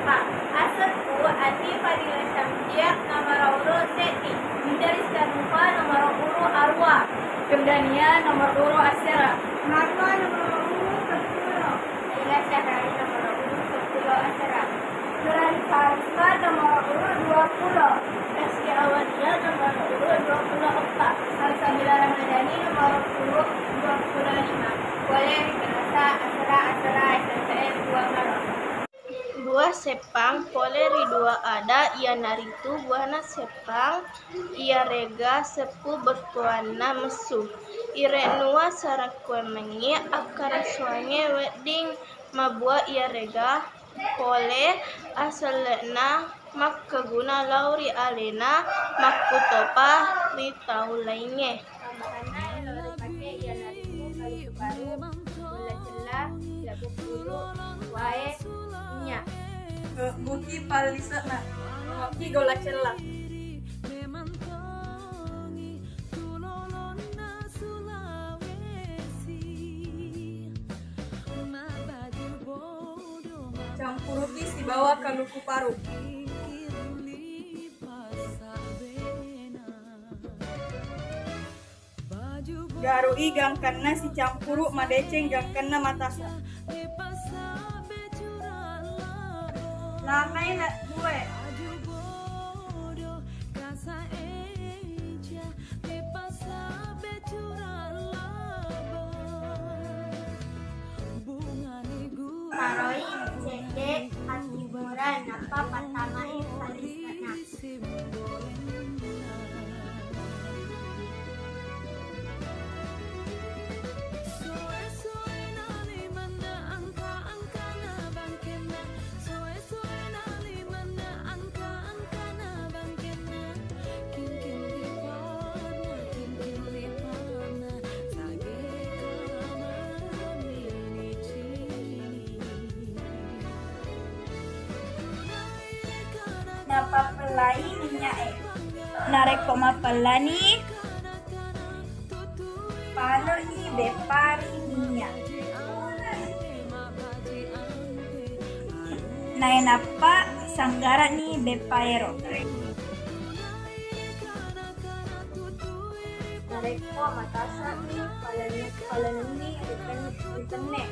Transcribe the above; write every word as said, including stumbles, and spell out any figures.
Asekku Ati Fadila Syamsiah, nomor urut seddi. Idris Kanufa, nomor urut aruwa. Firdania, nomor urut asera. Marwa, nomor urut seppulo. Laila Syahari, nomor urut seppulo asera. Nurani Farisma, nomor urut dua puluh. Tasya Awalia, nomor urut dua puluh empat. Salsabila Ramadhani, nomor urut dua puluh lima. Pole ri kelasa asera-asera S M P N Puang Maros. Buah seppang pole ri dua ada, iyanaritu buahna seppang, iyarega seppu bettuanna messu. Irennuwa sarekkuammengngi akkarasuangnge wedding mabuah iyarega pole aselle'na makkeguna lao ri alena, makkutopa ri tau laingnge. Tambahanna elo ripake iyanaritu kaluku paru, golla cella, silabbung pulu, wae, minyak. Eh, buki pallise'na. Buki golla cella. Campuruki sibawa kaluku paru. Garu'i gangkanna sicampuru madeceng gangkanna matasa. Lamai na due. Paroi cedde attimura nappa pattamai palisana. Napappellai minyak e. Narekko mappellani, pale'i beppa ri minyak. Nainappa sanggara'ni beppa ero. Narekko matasa'ni, palenni, palenni riten-, ritenne.